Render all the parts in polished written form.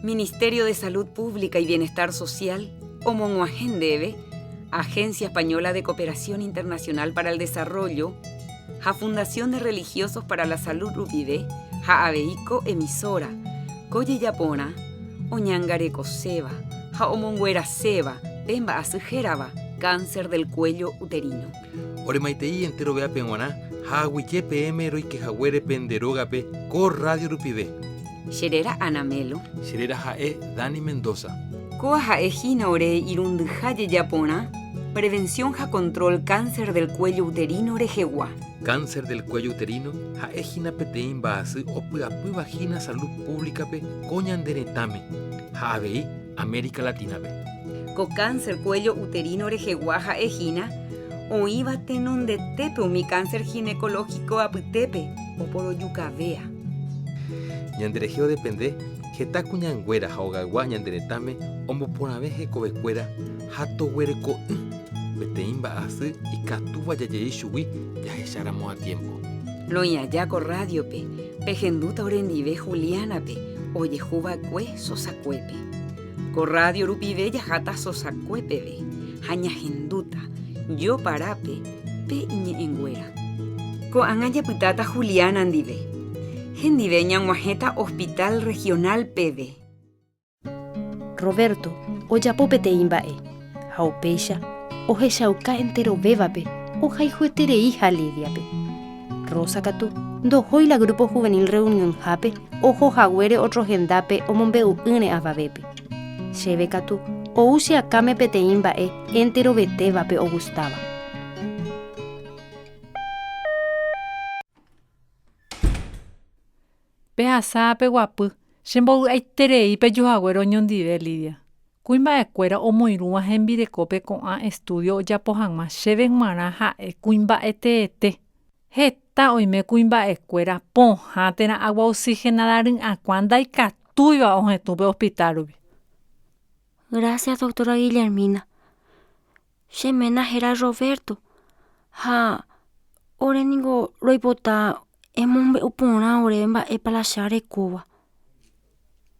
Ministerio de Salud Pública y Bienestar Social omog̃uahẽ ndéve Agencia Española de Cooperación Internacional para el Desarrollo ha Fundación de Religiosos para la Salud rupive ha avei ko emisora, ko jejaporã oñangarekoséva ha omongueraséva pe mba'asy hérava cáncer del cuello uterino. Oremaitei enterovéape g̃uarã ha aguyje peẽme roikehaguére pende rógape ko rrádio rupive. Che réra Ana Melo. Che réra ha'e Dani Mendoza. Kóa ha'e hína ore irundyha jejaporã Prevención ha Control Cáncer del Cuello Uterino rehegua. Cáncer del cuello uterino ha'e hína peteĩ mba'asy opy'apýva hína salud pública-pe ko ñande retãme ha avei América Latina-pe. Ko cáncer cuello uterino rehegua ha'e hína oĩva tenondetépe umi cáncer ginecológico apytépe oporojukavéa. Ñanderehe odepende heta kuñanguéra ha ogaygua ñande retãme omboporãve hekovekuéra ha toguereko'ỹ peteĩ mba'asy ikatúva jajei chugui jahecháramo a tiémpo. Roĩ aja ko rádiope, pehendúta orendive Juliana-pe ojehuva'ekue Sosakuépe. Ko rrádio rupive jaháta Sosakue peve ha ñahendúta joparápe pe iñe'ẽnguéra. Ko'ág̃a japytáta Juliana ndive. Hendive ñag̃uahẽta Hospital Regional peve. Roberto ojapo peteĩ mba'e ha upéicha ohechauka enterovévape ohayhuetereiha Lídiape. Rosa katu ndohói la grupo juvenil reunionhápe oho haguére ótro hendápe omombe'u'ỹre avavépe. Chéve katu ou che akãme peteĩ mba'e enterovetévape ogustáva. Pehasa peguapy, che mbovy'aiterei pejuhaguére oñondive, Lidia. Kuimba'ekuéra omoirũva hembirekópe ko'ã estúdio ojapo hag̃ua chéve g̃uarã ha'e kuimba'eteete. Heta oime kuimba'ekuéra pohã térã agua oxigenada ry'akuã ndaikatúiva ohetũ pe hospital rupi. Gracias, doctora Guillermina. Che ména héra Roberto ha ore ningo roipota emombe'u porã oréve mba'épa la che arekóva.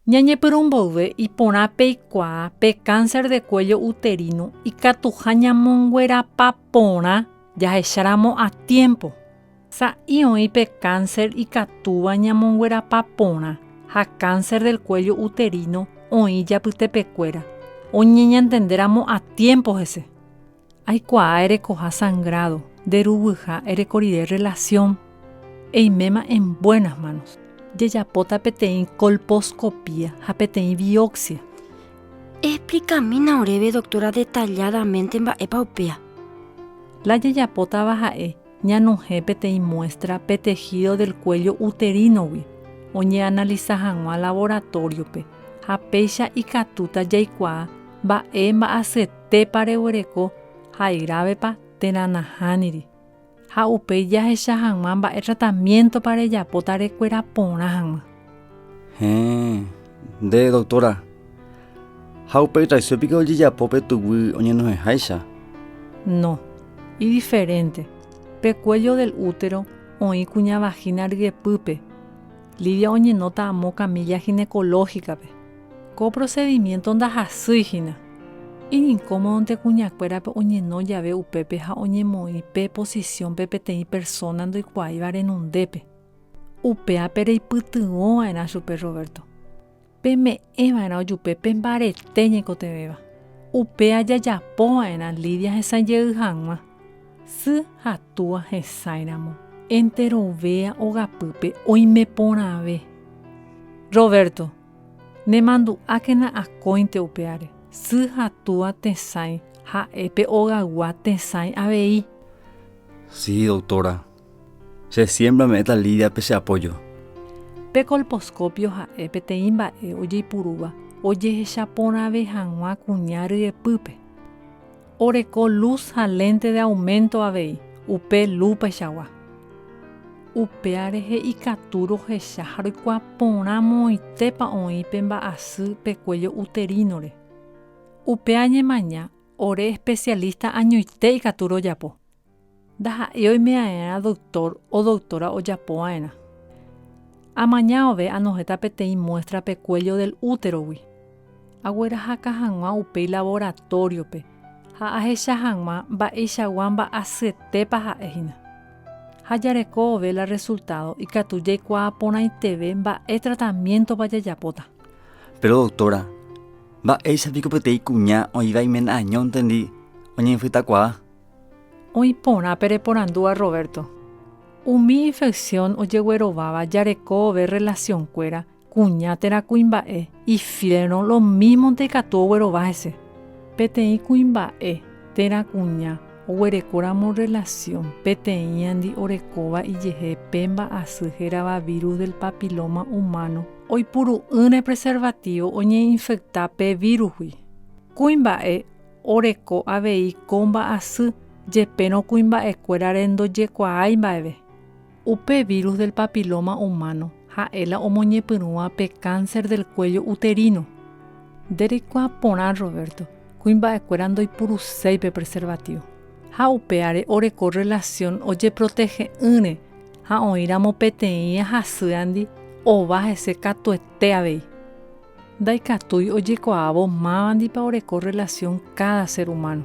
Ñañepyrũ mboyve iporã peikuaa pe cáncer de cuello uterino ikatuha ñamonguerapa porã jahecháramo a tiempo. Sa'i oĩ pe cáncer ikatúva ñamonguerapa porã ha cáncer del cuello uterino oĩ ijapytepekuéra, oñeñantendéramo a tiempo hese. Aikuaa erekoha sangrado, nde ruguyha ereko rire relación, eiméma en buenas manos. Jajapóta peteĩ colposcopía ha peteĩ biopsia. Explikamína oréve doctora detalladamente mba'épa upéa. La jajapótava ha'e Ñanohẽ peteĩ muestra pe tejido del cuello uterino-gui oñeanalisa hag̃ua laboratorio-pe ha péicha ikatúta jaikuaa mba'e mba'asyetépa reguereko ha igrávepa térã nahániri. Ha upéi jahecha hag̃ua mba'e tratamiento-pa rejapóta rekuera porã hag̃ua. Héẽ, nde doctora. Ha upe traición piko ojejapo pe tuguy oñenohẽháicha? No, idiferente. Pe cuello del útero oĩ kuña vagina ryepýpe. Lidia oñenóta amo camilla ginecológica-pe. Ko procedimiento ndahasýi hína. Iñincómodonte kuñakuérape oñeno jave upépe ha oñemoĩ pe posición-pe peteĩ persona ndoikuaáiva renondépe. Upévape reipytyvõ va'erã chupe Roberto. Peme'ẽ va'erã ojupe pe mbarete ñaikotevẽva. Upéva jajapo va'erã Lidia hesãi jey hag̃ua. Sy ha túa hesãiramo, enterovéa ogapýpe oime porãve. Roberto, nemandu'ákena akóinte upévare, sy ha túa tesãi ha'e pe ogaygua tesãi avei. Sí, doctora. Che siémpre ame'ẽta Lídiape che apójo. Pe colposcopio ha'e peteĩ mba'e ojeipurúva ojehecha porãve hag̃ua kuña ryepýpe. Oreko luz ha lente de aumento avei upe lúpaichagua. Upéva rehe ikatu rohecha ha roikuaa porã moõitépa oĩ pe mba'asy pe cuello uterino-re. Upéva ñemaña ore especialista añoite ikatu rojapo. Ndaha'éi oime'aerã doctor o doctora ojapova'erã. Amañaove anohẽta peteĩ muestra pe cuello del útero-gui. Aguerahaka hag̃ua upéi laboratorio-pe ha ahecha hag̃ua mba'eichagua mba'asyetépa ha'e hína. Ha jarekóove la resultado ikatu jaikuaa porãiteve mba'e tratamiento-pa jajapóta. Péro doctora, mba'éicha piko peteĩ kuña oĩva imena añóntendi oñeinfectakuaa? Oĩ porã pe reporandúva Roberto. Umi infección ojeguerováva jarekóove relación-kuéra kuña térã kuimba'e ifiélrõ lomímonte ikatu oguerova hese. Peteĩ kuimba'e térã kuña oguerekóramo rrelasión peteĩandi orekóva ijehe pe mba'asy hérava virus del papiloma humano, oipuru'ỹre preservativo oñeinfekta pe vírusgui. Kuimba'e oreko avei ko mba'asy, jepérõ kuimba'ekuérare ndojekuaái mba'eve. Upe virus del papiloma humano ha'e la omoñepyrũva pe cáncer del cuello uterino. Nde reikuaa porã Roberto, kuimba'ekuéra ndoipuruséi pe preservativo. Ha upéare oreko relación ojeprotege'ỹre ha oĩramo peteĩ hasýandi ova hese katuete avei. Ndaikatúi ojekuaávo mávandipa oreko relación káda ser humano.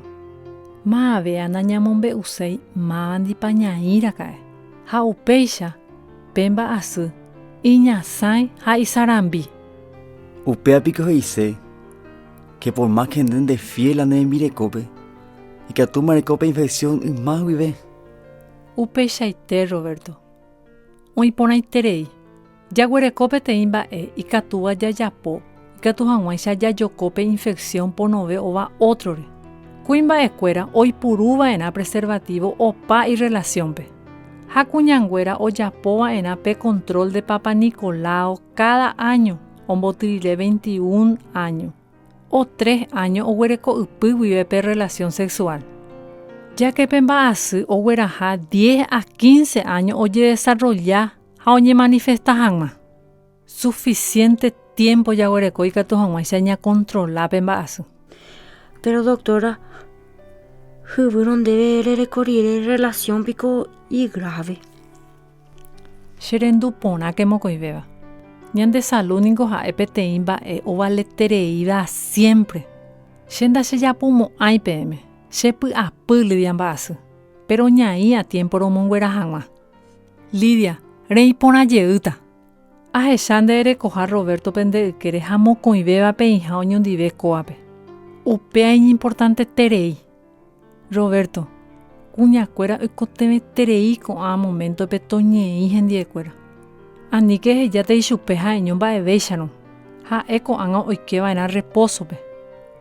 Maavéa nañamombe'uséi mávandipa ñaĩ raka'e. Ha upéicha, pe mba'asy, iñasãi ha isarambi. Upéva piko he'ise ke por más ke nde ndefiél la ne rembirekópe, ikatúma reko pe infección yma guive? Upeichaite, Roberto. Oĩ porãiterei. Jaguereko peteĩ mba'e ikatúva jajapo ikatu hag̃uáicha jajoko pe infección ponove ova ótrore. Kuimba'ekuéra oipuru va'erã preservativo opa irrelasiónpe. Ha kuñanguéra ojapo va'erã pe control de Papanicolaou káda áño omboty rire 21 áño o tres áño oguereko ypy guive pe rrelasión sexuál. Ya ke pe mba'asy ogueraha diez a quince áño ojedesarrolla ha oñemanifesta hag̃ua. Sufisiénte tiémpo jaguereko ikatu hag̃uáicha ñakontrola pe mba'asy. Péro doktóra, hyvýrõ ndéve rereko rire rrelasión piko igráve. Che rendu porãke mokõivéva. Ñande salu ningo ha'e peteĩ mba'e ovaletereíva siémpre. Che ndachejapumo'ãi peẽme, che py'apy Lidia mba'asy, péro ñaĩ a tiémpo romonguera hag̃ua. Lidia, reĩ porã jeýta. Ahecha nde erekoha Roberto-pe nde ykére ha mokõivéva peĩha oñondive kóvape. Upéva iñimportanteterei. Roberto, kuñakuéra oikotevẽterei ko'ã moméntope toñeĩ hendiekuéra. Aníke ehejátei chupe ha'eño mba'evéicharõ. Ha'e ko'ág̃a oike va'erã repósope.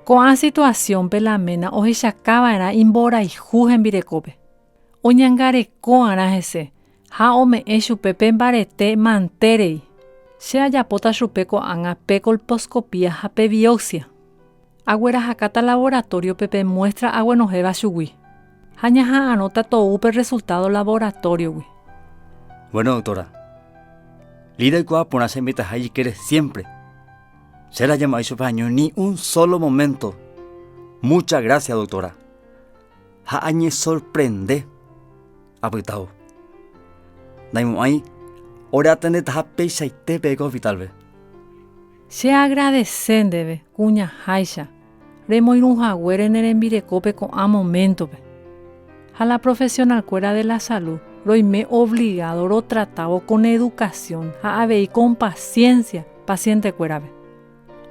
Ko'ã situasiónpe la ména ohechaka va'erã imborayhu hembirekópe. Oñangareko va'erã hese ha ome'ẽ chupe pe mbarete mantérei. Che ajapóta chupe ko'ág̃a pe colposcopía ha pe biopsia. Aguerahakáta laboratoriope pe muestra aguenohẽva chugui. Ha ñaha'arõta tou pe resultado laboratoriogui. Bueno, doctora. Lida oikuaa porã che invitaha ijykére siempre. Che la llamai chupe año ni un solo momento. Muchas gracias, doctora. Ha añesorprende apytávo. Ndaimo'ãi ore atendetaha peichaite pe ko hospital-pe. Che agradese ndéve, kuñaháicha, remoirũ haguére ne rembirekópe ko'ã moméntope. Ha la profesional-kuéra de la salud roime obligado rotratávo con educación ha avei con paciencia paciente-kuérape.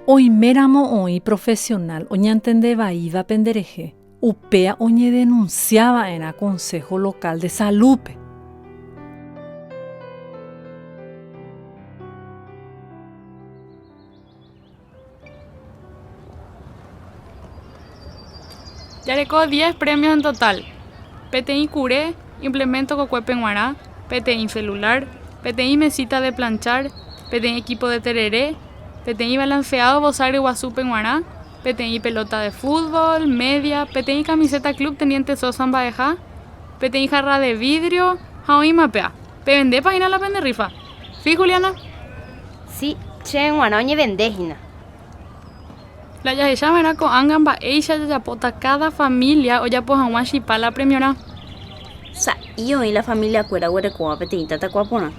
Oiméramo oĩ profesional oñantende vaíva penderehe, upéa oñedenunsia va'erã Consejo Local de Salud-pe. Jareko diez premios en total, peteĩ kure, implemento kokuépe g̃uarã, peteĩ celular, peteĩ mesita de planchar, peteĩ equipo de tereré, peteĩ balanceado vosa ryguasúpe g̃uarã, peteĩ pelota de fútbol, media, peteĩ camiseta Club Teniente Sosa mba'eha, peteĩ jarra de vidrio ha oĩma péa. Pevendépa hína la pende rifa? Sí, Juliana? Sí, chéve g̃uarã oñevende hína. La jahecha va'erã ko'ág̃a mba'éicha jajapóta káda família ojapo hag̃ua chipa la premiorã. Sa'i oĩ la familiakuéra oguerekóva peteĩ tatakua porã.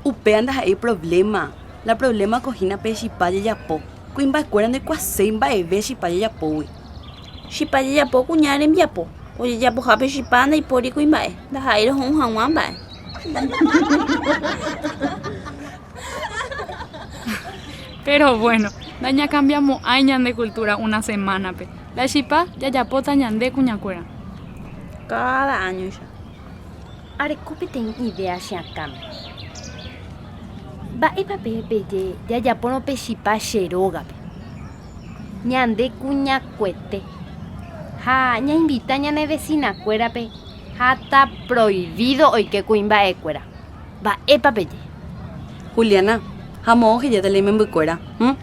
Upéva ndaha'éi problema. La problema ko hína pe chipa jejapo. Kuimba'ekuéra ndoikuaaséi mba'eve chipa jejapógui. Chipa jejapo kuña rembiapo. Ojejapohápe chipa ndaipóri kuimba'e, ndaha'éi roho'ũ hag̃ua mba'e. Pero bueno, ndañakambiamo'ãi ñande cultura una semana-pe. La chipa jajapóta ñande kuñakuéra. Cada año-icha. Areko peteĩ idea che akãme. Mba'épa peẽ peje jajapórõ pe chipa che rógape? Ñande kuñakuete. Ha ñainvita ñane vecina-kuérape ha ta prohibido oike kuimba'ekuéra. Mba'épa peje? Juliana, ha moõ ohejáta la imembykuéra? Hũ?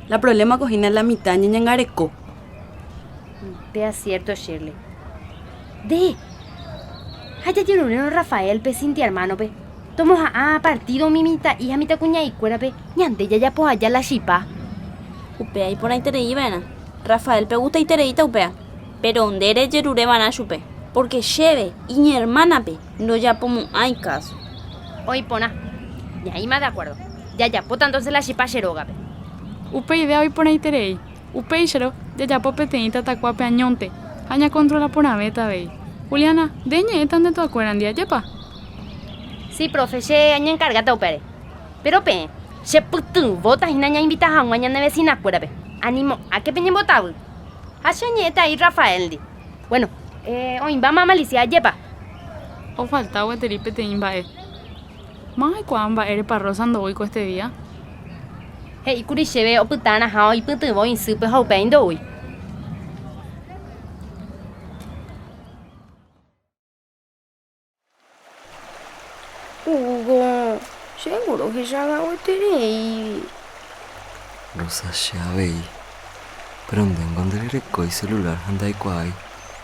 La problema ko hína la mitã ñañangareko. Péa cierto Shirley. Nde! Ha jajerurérõ Rafael-pe Cintia hermano-pe, tomoha'ã partido umi mitã'i ha mitãkuña'ikuérape ñande jajapo aja la chipa. Upéa iporãiterei va'erã. Rafael-pe ogustaitereíta upéa. Péro nde rejerure va'erã chupe, pórke chéve, iñermánape, ndojapomo'ãi káso. Oĩ porã. Ñaĩma de acuerdo. Jajapóta entonces la chipa che rógape. Upe idea oiporãiterei. Upéicharõ, jajapo peteĩ tatakuápe añónte ha ñakontrola porãvéta avei. Juliana, nde eñe'ẽta nde tuakuérandi, ajépa? Si, profe, che añenkargáta upévare. Péro peẽ, chepytyvõta hína ñainvita hag̃ua ñane vesinakuérape. Animo'ãke peñembotavy. Ha che añe'ẽta ai Rafaélndi. Bueno, oĩmbáma amalicia, ajépa? Ofalta gueteri peteĩ mba'e. Máva oikuaa mba'érepa Rosa ndoúi ko este día? He'íkuri chéve opytárãha oipytyvõ isýpe ha upéi ndoúi. Hugo, chéngo rohechaga'ueterei. Rosa che avei. Péro ndéngo ndererekói celular ha ndaikuaái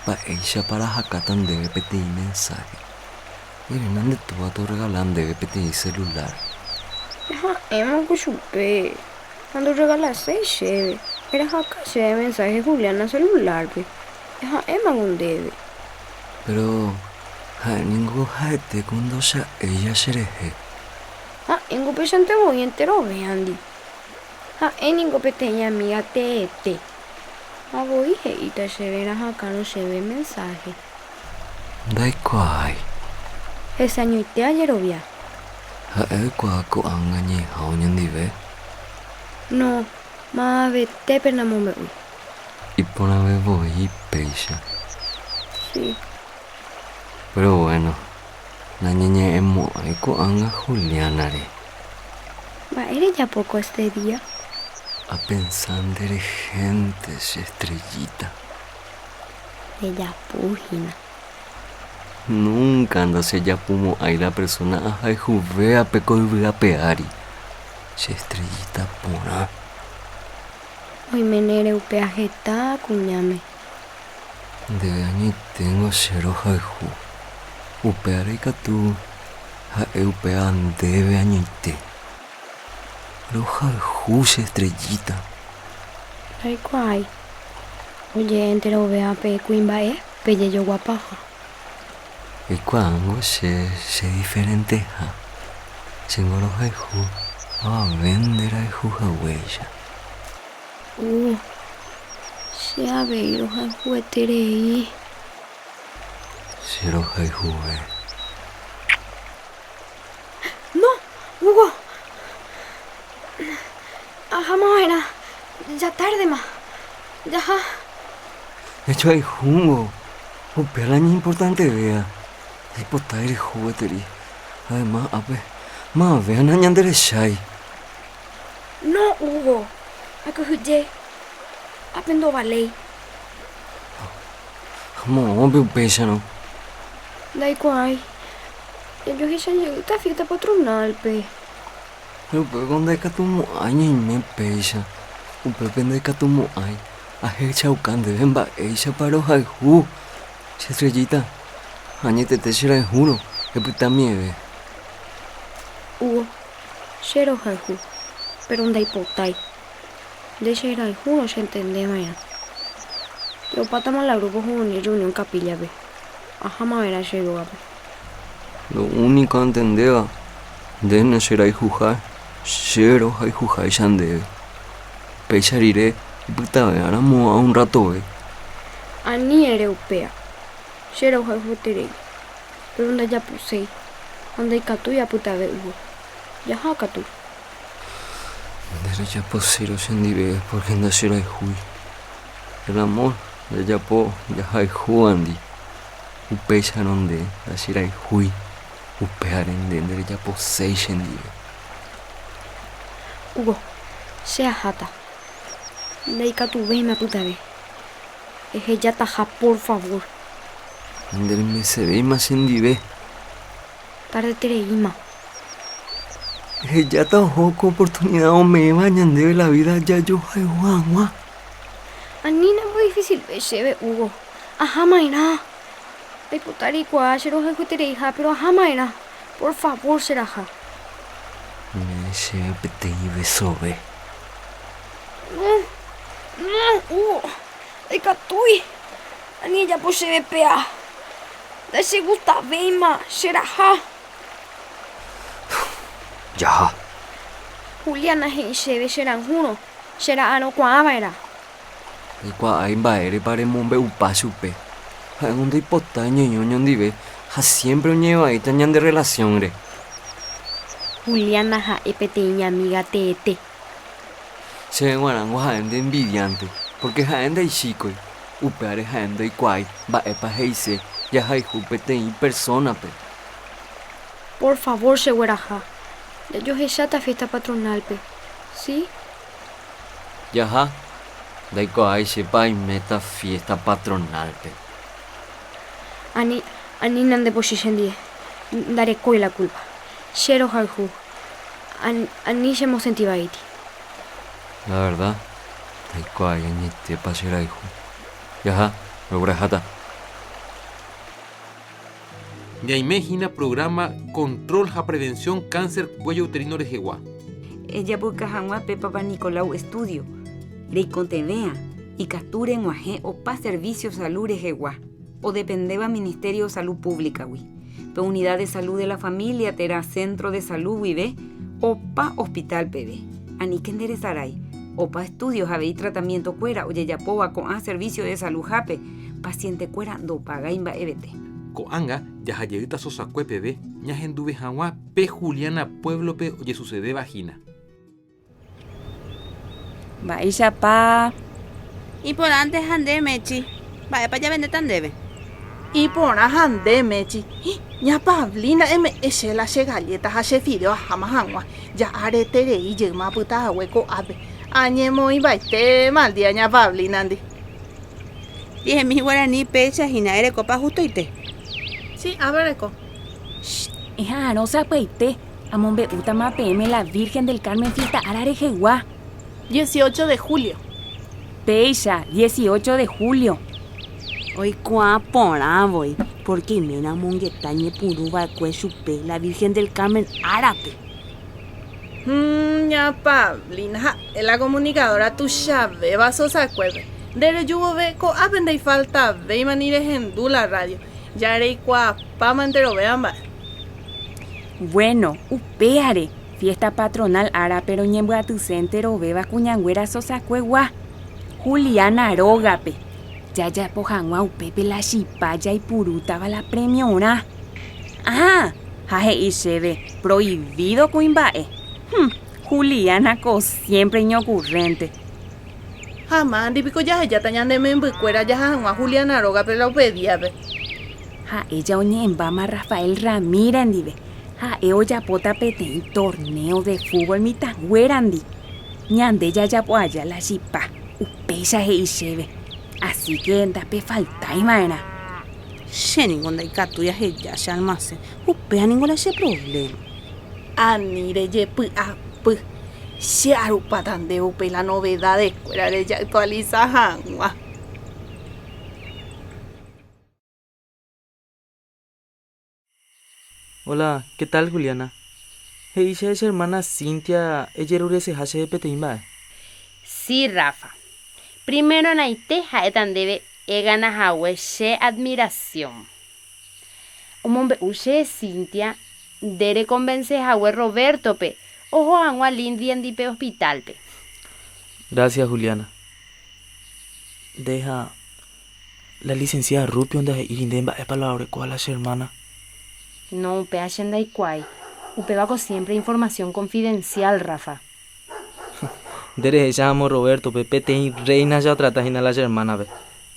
mba'éichapa rahakáta ndéve peteĩ mensáhe. Eréna nde túva torregala ndéve peteĩ celular. Ha'éma ko chupe ha ndorregalaséi chéve. Erahaka chéve mensáhe Juliana celular-pe. Ha'éma ko ndéve. Péro ha'e ningo ha'ete ku ndocha'éicha cherehe. Ha'éngo péichante voi enterovéandi. Ha'e ningo peteĩ amiga teete. Ha voi he'íta chéve erahakárõ chéve mensáhe. Ndaikuaái. Hese añoite ajerovia. Ha'e oikuaa ko'ág̃a ñe'ẽha oñondive? No, mavavetépe namombe'úi. Iporãve voi péicha. Sí. Pero bueno, nañañe'ẽmo'ãi ko'ág̃a Juliánare. Mba'e rejapo ko este día? Apensa nderehénte che estrellita. Rejapu hína. Núnka ndachejapumo'ãi la persóna ahayhuvévape ko yvy ape ári. Che estrellita porã. Oiméne reupea heta kuñáme. Ndéve añoiténgo che rohayhu. Upévare ikatu ha'e upéva ndéve añoite. Rohayhu che estrellita. Ndaikuaái. Oje'e enterovéva pe kuimba'e pejejoguapaha. Eikuaángo che chediferenteha. Chéngo rohayhu avave nderayhu haguéicha. Uh, che avei rohayhueterei. Che rohayhuve. No, Hugo. Aháma va'erã, ja tárdema. Jaha. Ejoayhúngo, upéva la iñimportantevéva. Aipota reho gueteri. Además, ápe mavéva nañanderechái. No, Hugo. Akyhyje. Ápe ndovaléi. Ha moõpe upéicharõ? Ndaikuaái. Jajohecha jeýta fiesta patronal-pe. Péro upévako ndaikatumo'ãi ñaime péicha. Upépe ndaikatumo'ãi ahechauka ndéve mba'éichapa rohayhu. Che estrellita, añetete che rayhúrõ, epytamieve. Hugo, che rohayhu, péro ndaipotái. Nde che rayhúrõ chentende va'erã. Jopátama la grupo juvenil reunión capilla-pe. Aháma va'erã che rógape. Lo único antendéva. Nde ne che rayhuha, che rohayhuháicha ndéve. Upéicha rire ipytavẽ aramo'ã un ratove. Ani ere upéva. Che rohayhueterei. Péro ndajaposéi ha ndaikatúi apytave Hugo. Jaha katu. Nde rejaposéirõ chendive pórke ndacherayhúi. El amor jajapo jahayhúvandi. Upéicharõ nde ndacherayhúi, upévare nde nderejaposéi chendive. Hugo, che aháta. Ndaikatuvéima pytave. Ehejataha por favor. Nderemesevéima chendive. Tardetereíma. Ehejáta oho ko oportunida ome'ẽva ñandéve la vida jajohayhu hag̃ua. Anína mbodifisilve chéve, Hugo. Ahama'erã. Aipota reikuaa che rohayhuetereiha, péro ahama'erã. Por favor che raha. Eme'ẽ chéve peteĩ besove. No, no, Hugo. Ndaikatúi. Ani ejapo chéve péa. Ndachegustavéima che raha. Jaha. Juliana he'i chéve che rayhúrõ, che ra'arõkuaa va'erã. Ndaikuaái mba'érepa remombe'upa chupe. Ha'éngo ndoipotái ñoño oñondive ha siémpre oñe'ẽvaíta ñande rrelasiónre. Juliana ha'e peteĩ ñamiga teete. Chéve g̃uarãngo ha'e nde envidiánte, pórke ha'e ndaichíkoi. Upévare ha'e ndoikuaái mba'épa he'ise jahayhu peteĩ persónape. Por favor chegueraha. Jajohecháta fiesta patronal-pe. Si? Jaha, ndaikuaái chépa aiméta fiesta patronal-pe. Ani, anína ndepochy chendie. Ndarekói la culpa. Che rohayhu. Ani chemosenti vaíti. La verdad, ndaikuaái añetépa che rayhu. Jaha, rogueraháta. Ñaime hína programa Control ha Prevención Cáncer Cuello Uterino rehegua. Ejapyka hag̃ua pe Papanicolaou estudio, reikotevẽa ikatu reg̃uahẽ opa servicio salud rehegua, odependéva Ministerio Salud Pública-gui, pe Unidad de Salud de la Familia térã Centro de Salud guive opa hospital peve. Aníke nderesarái, opa estudio ha avei tratamiento-kuéra ojejapóva ko'ã servicio de salud-hápe, paciente-kuéra ndopagái mba'evete. Ko'ág̃a jaha jeýta Sosakue peve ñahenduve hag̃ua pe Juliana pueblo-pe ojesucedéva hína. Mba'éichapa. Iporãnte ha nde, Mechi. Mba'épa javendéta ndéve? Iporã ha nde, Mechi. Hi, ña Pablina eme'ẽ che la che galleta ha che fideo aháma hag̃ua. Ja areterei jeýma apyta hague ko'ápe. Añemoĩmbaite mal día ña Pablina-ndi. Jehemi guarani péicha hína erekópa hustoite. Si, ápe reko. Shh! Eha'arõ sapyaite, amombe'útama peẽme la Virgen del Carmen fiesta ára rehegua. Dieciocho de julio. Péicha, dieciocho de julio. Oikuaa porã voi, pórke iména omongeta ñepyrũ va'ekue chupe la Virgen del Carmen árape. Hum, ña Pablina ha'e la comunicadora tuichavéva Sosakuépe. Nde reju vove ko'ápe ndaifaltavéima ni rehendu la radio. Ja reikuaapáma enterovéva mba'e. Bueno, upéare, fiesta patronal árape roñembyatyse enterovéva kuñanguéra Sosakuegua, Juliana rógape, jajapo hag̃ua upépe la chipa jaipurútava la premiorã. Ah, ha he'i chéve, prohibido kuimba'e. Hum, Juliana ko siempre iñocurrente. Ha mandi piko jahejáta ñane membykuéra jaha hag̃ua Juliana rógape la upe díape. Ha'e ja oñe'ẽmbáma Rafael Ramírez ndive, ha'e ojapóta peteĩ torneo de fútbol mitãnguérandi. Ñande jajapo aja la chipa, upéicha he'i chéve. Así que ndapefaltái va'erã. Che ningo ndaikatúi aheja che almacén, upéva ningo la che problema. Ani rejepy'apy, che arupáta ndéve upe la novedadekuéra rejactualiza hag̃ua. Hola, qué tal Juliana? He'i chéve che hermana Cintia ejerureseha chéve peteĩ mba'e. Si, Rafa. Primerorãite ha'éta ndéve egana hague che admiración. Omombe'u chéve Cintia Nde rekonvense hague Roberto-pe oho hag̃ua Lindiandi pe hospital-pe. Gracias, Juliana. Nde ha la licenciada Rupio ndahe'íri nde mba'épa la orekóva la che hermana. No, upéva che ndaikuaái. Upévako siempre información confidencial, Rafa. Nde rehecháramo Roberto-pe peteĩ reina-cha otrata hína la che hermana-pe.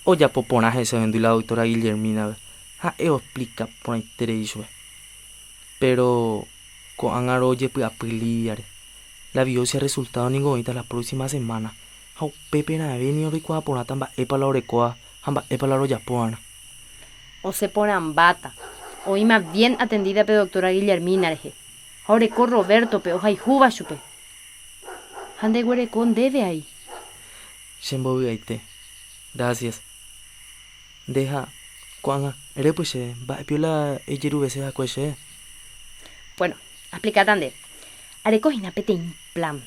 Ojapo porã hese ohendu la doctora Guillermina-pe. Ha'e oexplika porãiterei chupe. Péro ko'ág̃a rojepy'apy Lídiare. La biopsia resultado ningo oĩta la próxima semana, ha upépe raẽve ni roikuaa porãta mba'épa la orekóva ha mba'épa la rojapo va'erã. Osẽ porãmbáta. Oĩma bien atendida pe doctora Guillermina rehe, ha oreko Roberto-pe ohayhúva chupe. Ha ndeguereko ndéve ai. Chembovy'aite. Gracias. Nde ha, ko'ág̃a, erépy che, mba'épio la ejeruvese hague che? Bueno, aexplikáta nde. Areko hína peteĩ plan.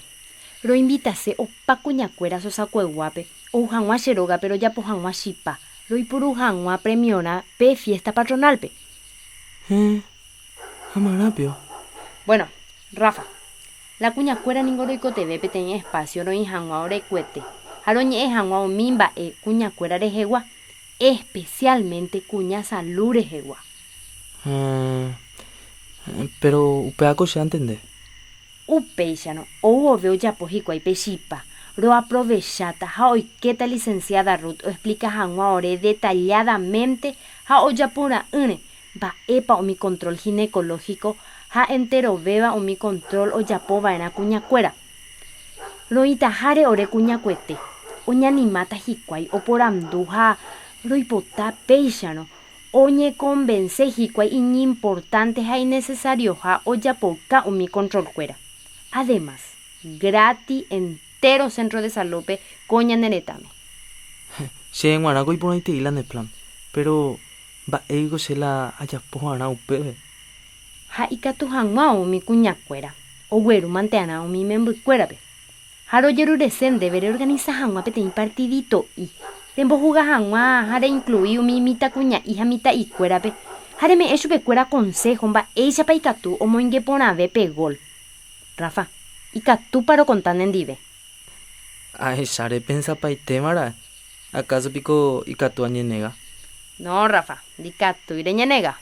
Roinvitase opa kuñakuéra Sosakueyguápe ou hag̃ua che rógape rojapo hag̃ua chipa, roipuru hag̃ua premiorã pe fiesta patronal-pe. Héẽ, ha marãpio? Bueno, Rafa, la kuñakuéra ningo roikotevẽ peteĩ espacio roĩ hag̃ua orekuete ha roñe'ẽ hag̃ua umi mba'e kuñakuéra rehegua, especialmente kuña salu rehegua. Héẽ, péro upévako che antende. Upéicharõ, ou vove ojapo hikuái pe chipa, roaprovecháta ha oikéta licenciada Ruth oexplika hag̃ua ore detalladamente ha ojapura'ỹre mba'épa umi control ginecológico ha enterovéva umi control ojapova'erã kuñakuéra. Roĩtaháre ore kuñakuete, oñanimáta hikuái oporandu ha roipota péicharõ oñekonvense hikuái iñimportánte ha inesesarioha ojapouka umi control-kuéra. Ademas, gráti entéro centro de salud-pe ko ñane retãme. Chéve g̃uarãko iporãitei la ne plan, péro Mba'éiko che la ajapo va'erã upépe? Ha ikatu hag̃ua umi kuñakuéra ogueru mantearã umi imembykuérape. Ha rojerurese ndéve reorganisa hag̃ua peteĩ partidito'i, rembohuga hag̃ua ha reinclui umi mitãkuña'i ha mitã'ikuérape ha reme'ẽ chupekuéra konsého mba'éichapa ikatu omoinge porãve pe gol. Rafa, ikatúpa rokonta nendive? Ahecha repensapaitéma ra'e. Akáso piko ikatu añenega? No, Rafa, ndikatúi reñenega.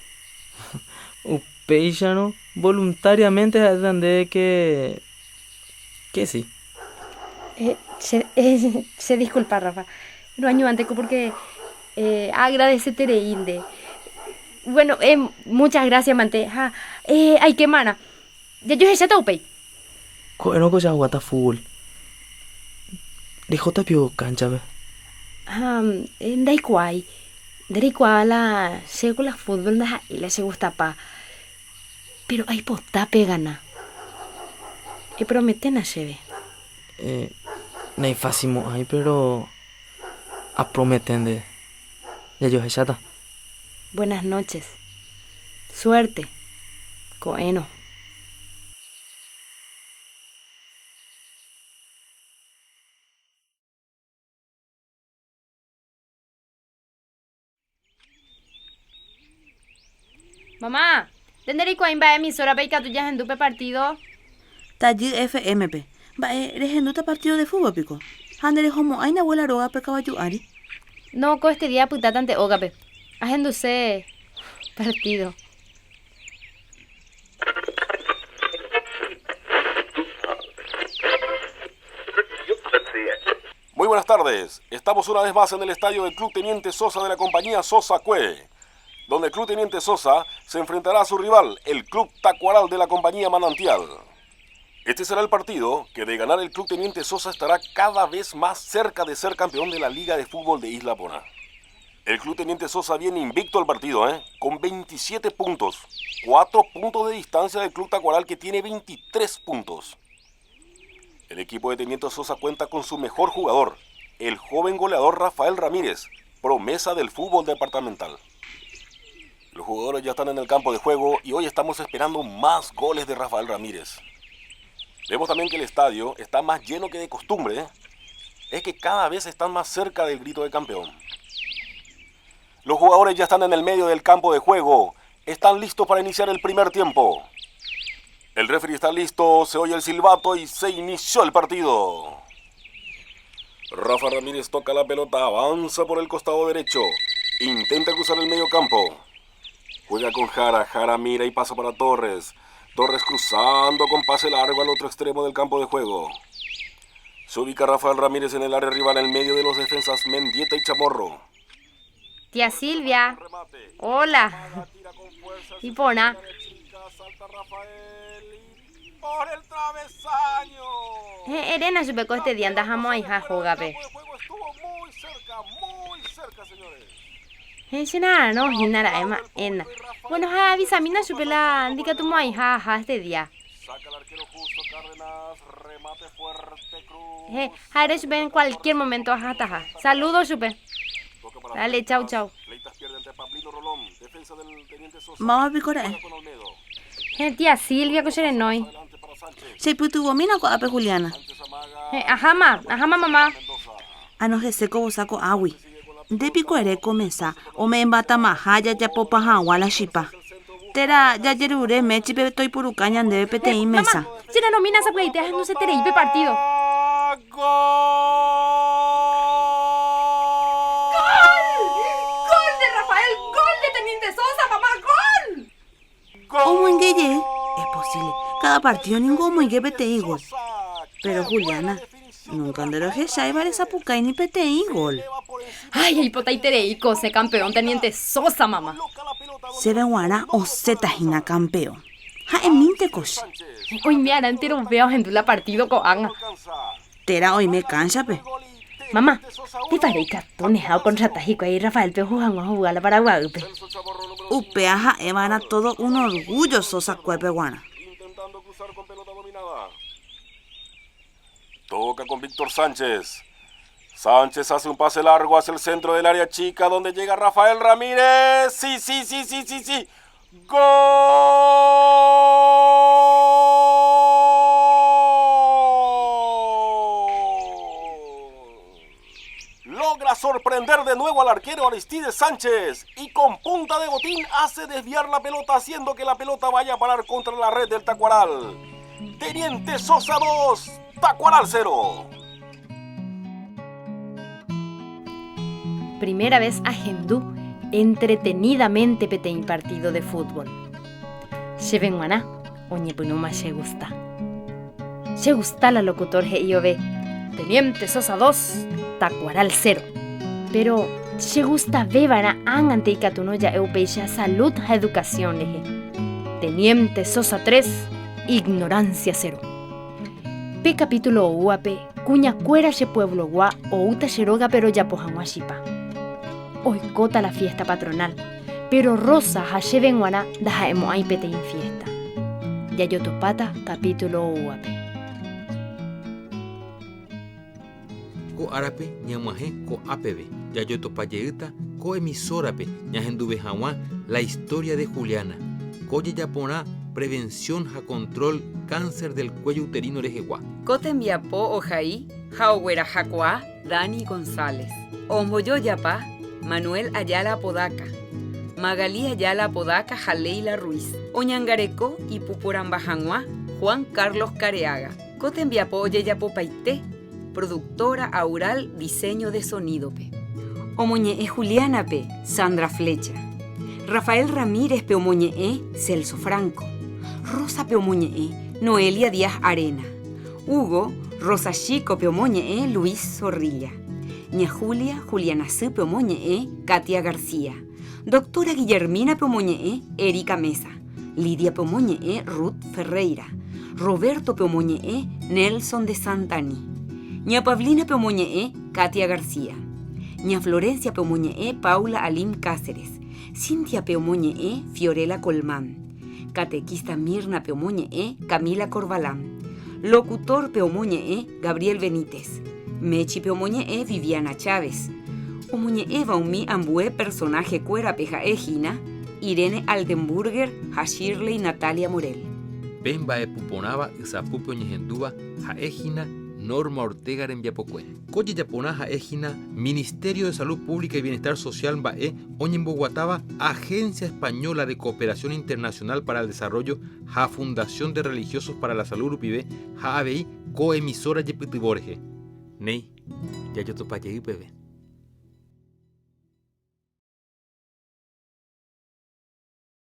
Upéicharõ, voluntariamente ha'éta ndéve ke ke si. Che, che disculpa, Rafa. Roañuãnteko porque aagradeseterei nde. Bueno, muchas gracias mante ha aikémarã. Jajohecháta upéi. Ko'ẽrõ ko jaguata fútbol. Rehóta pio kánchape. Ha ndaikuaái. Nde reikuaa la chéko la fútbol ndaha'éi la chegustapa. Péro aipota pegana. Eprometéna chéve. Naifásimo'ãi péro apromete ndéve. Jajohecháta. Buenas noches. Suerte. Ko'ẽrõ. Mamá, nde ndereikuaái mba'e emisórape ikatu jahendu pe partído? Tajy FM-pe. Mba'e, rehendúta partído de fútbol piko? Ha nderehomo'ãi nde abuela rógape kavaju ári? No, ko este día apytátante ógape. Ahenduse partído. Muy buenas tardes. Estamos una vez más en el estadio del Club Teniente Sosa de la compañía Sosa Cue, donde el Club Teniente Sosa se enfrentará a su rival, el Club Tacuaral de la compañía Manantial. Este será el partido que de ganar el Club Teniente Sosa estará cada vez más cerca de ser campeón de la Liga de Fútbol de Isla Pona. El Club Teniente Sosa viene invicto al partido, ¿eh? con 27 puntos. 4 puntos de distancia del Club Tacuaral que tiene 23 puntos. El equipo de Teniente Sosa cuenta con su mejor jugador, el joven goleador Rafael Ramírez, promesa del fútbol departamental. Los jugadores ya están en el campo de juego y hoy estamos esperando más goles de Rafael Ramírez. Vemos también que el estadio está más lleno que de costumbre. ¿eh? Es que cada vez están más cerca del grito de campeón. Los jugadores ya están en el medio del campo de juego. Están listos para iniciar el primer tiempo. El referee está listo, se oye el silbato y se inició el partido. Rafa Ramírez toca la pelota, avanza por el costado derecho, intenta cruzar el medio campo. Juega con Jara, Jara mira y pasa para Torres. Torres cruzando con pase largo al otro extremo del campo de juego. Se ubica Rafael Ramírez en el área rival en medio de los defensas Mendieta y Chamorro. Tía Silvia. Hola. Ipona. Por el travesaño. Erena chupe este día andajamos ahí ja jogape. Muy cerca, muy cerca, señores. Nada, no, hinara ema ena. Bueno, ja avisamina chupe la indica tu mai ja ja este día. Saca el arquero justo Cárdenas, remate fuerte Cruz. Je, ja eres chupe en cualquier momento ajá taja. Saludos chupe. Dale, chau, chau. Fleitas pierde ante Pablino Rolón, defensa del teniente Sosa. Mamá picora. Je, tía Silvia cocherenoi. Se putubomina ko ape Juliana. Je, ajá ma, ajá ma mamá. Ano seco bosako awi. De pico ere comesa o me embata mahaya ya popa jawa la shipa. Tera ya yerure mechi pe toy purucaña debe pete y mesa. Mamá, si la nomina sa puede no se te partido. ¡Gol! ¡Gol de Rafael! ¡Gol de Teniente Sosa, mamá! ¡Gol! ¿Cómo en Es posible. Cada partido ningún muy que pete gol. Pero Juliana, nunca andero que shaibar esa pucay ni pete gol. Ay, ay, potaitere se campeón Teniente Sosa, mamá. Se ve guara o se tajina campeón. Ja eminte kosh. Hoy me harán entero veo en la partido con anga. Tera hoy me cansa pe. Mamá, te paré cartones a contra tajico ahí Rafael Pejo a jugar la Paraguay. Upeaja evana todo un orgullo Sosa cuepe guana. Intentando cruzar con pelota dominada. Toca con Víctor Sánchez. Sánchez hace un pase largo hacia el centro del área chica donde llega Rafael Ramírez. Sí, sí, sí, sí, sí, sí. ¡Gol! Logra sorprender de nuevo al arquero Aristides Sánchez y con punta de botín hace desviar la pelota haciendo que la pelota vaya a parar contra la red del Tacuaral. Teniente Sosa 2, Tacuaral 0. Primera vez a Gendú entretenidamente petein partido de fútbol. Chevenguaná, oñepunuma che gusta. Che gusta la locutor G.I.O.B. Teniente Sosa 2, Tacuaral 0. Pero che gusta bebara angante y catunoya eupeisha salud a educación leje. Teniente Sosa 3, ignorancia 0. P capítulo UAP, cuña cuera che pueblo gua o uta xeroga pero ya pojanguashipa. Oikota la fiesta patronal, pero Rosa hashevenguana dajaemo aipete in fiesta. Yayotopata capítulo UAP. Ko árape ñag̃uahẽ ko ápeve jajotopajeyta ko emisorape ñahenduve hag̃ua La historia de Juliana ko jejaporã prevención ha control cáncer del cuello uterino rehegua. Ko tembiapo ohai ha oguerahakuaa Dani González. Ombojoyapa Manuel Ayala Apodaca, Magalí Ayala Apodaca ha Leila Ruiz. Oñangareko ipuporãmba hag̃ua Juan Carlos Careaga. Ko tembiapo ojejapopaite productora Aural Diseño de Sonido-pe. Omoñe'ẽ Juliana-pe Sandra Flecha. Rafael Ramírez-pe omoñe'ẽ Celso Franco. Rosa-pe omoñe'ẽ Noelia Díaz Arena. Hugo Rosa Chico-pe omoñe'ẽ Luis Zorrilla. Ña Julia Juliana Sy-pe omoñe'ẽ Katia García. Doctora Guillermina-pe omoñe'ẽ Erika Meza. Lidia-pe omoñe'ẽ Ruth Ferreira. Roberto-pe omoñe'ẽ Nelson de Santani. Ña Pablina-pe omoñe'ẽ Katia García. Ña Florencia-pe omoñe'ẽ Paula Alim Cáceres. Cintia-pe omoñe'ẽ Fiorella Colmán. Catequista Mirna-pe omoñe'ẽ Camila Corbalán. Locutor-pe omoñe'ẽ Gabriel Benítez. Mechi-pe omoñe'ẽ Viviana Chávez. Omoñe'ẽva umi ambue personaje kuérape ha'e hína Irene Aldenburger ha Shirley Natalia Morel. Pe mba'epu porãva ysapúpe oñehendúva ha'e hína Norma Ortega rembiapokue. Ko jejaporã ha'e hína Ministerio de Salud Pública y Bienestar Social mba'e oñemboguatáva Agencia Española de Cooperación Internacional para el Desarrollo ha Fundación de Religiosos para la Salud rupive ha avei ko emisora jepytyvõ rehe. Néi, jajotopa jey peve.